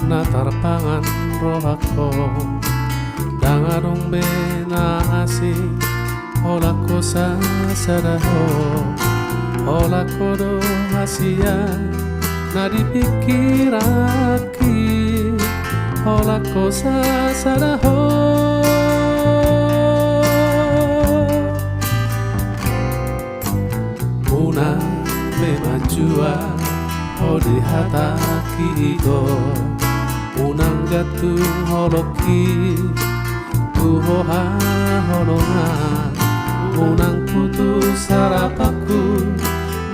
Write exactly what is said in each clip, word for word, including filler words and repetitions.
na tarpangan rohangku, ndang adong be na asing, holan ho sasada ho. Holan ho do hasian na di pingkiranki, holan ho sasada ho. Unang be manjua ho di hatangki ito, unang gantung holongki tu ho haholongan, unang putus harapanku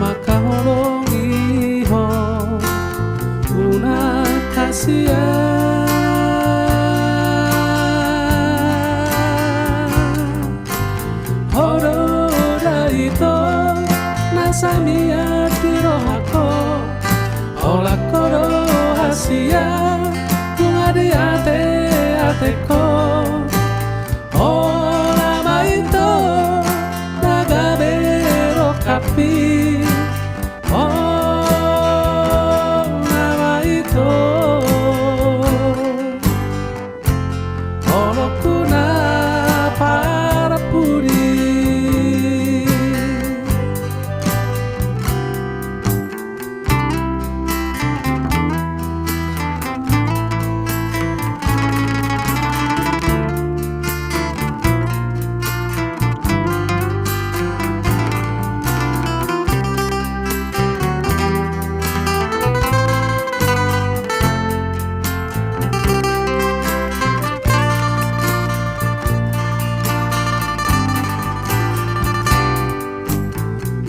mangkaholongi ho, unang hasian. Ho do da ito na samian di rohangku, holan ho do hasian nunga diateatehon. Ho nama ito na gabe rongkapmi, ho nama ito. Holongku na parpudi.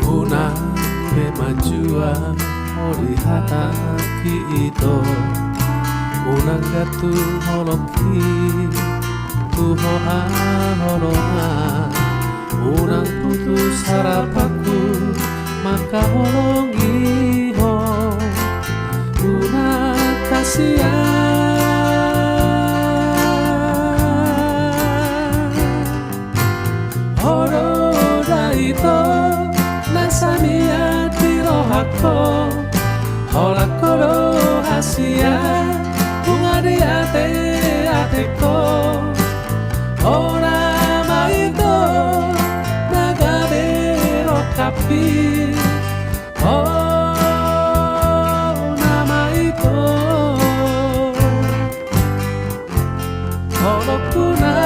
Unang be manjua ho di hatangki ito, unang gantung holongki tu ho haholongan, unang putus harapanku mangkaholongi ho, unang hasian. Ho do da ito na samian di rohangku, holan ho do hasian nunga diateatehon. Ho nama ito na gabe rongkapmi, ho nama ito. Holongku na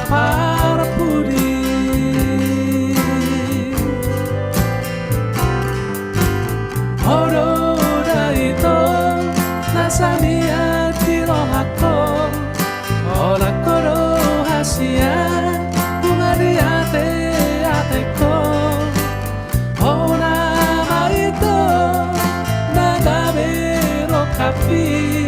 parpudi. Ho do da ito na samian di rohangku, holan ho do hasian nunga diateatehon. Ho nama ito na gabe rongkapmi,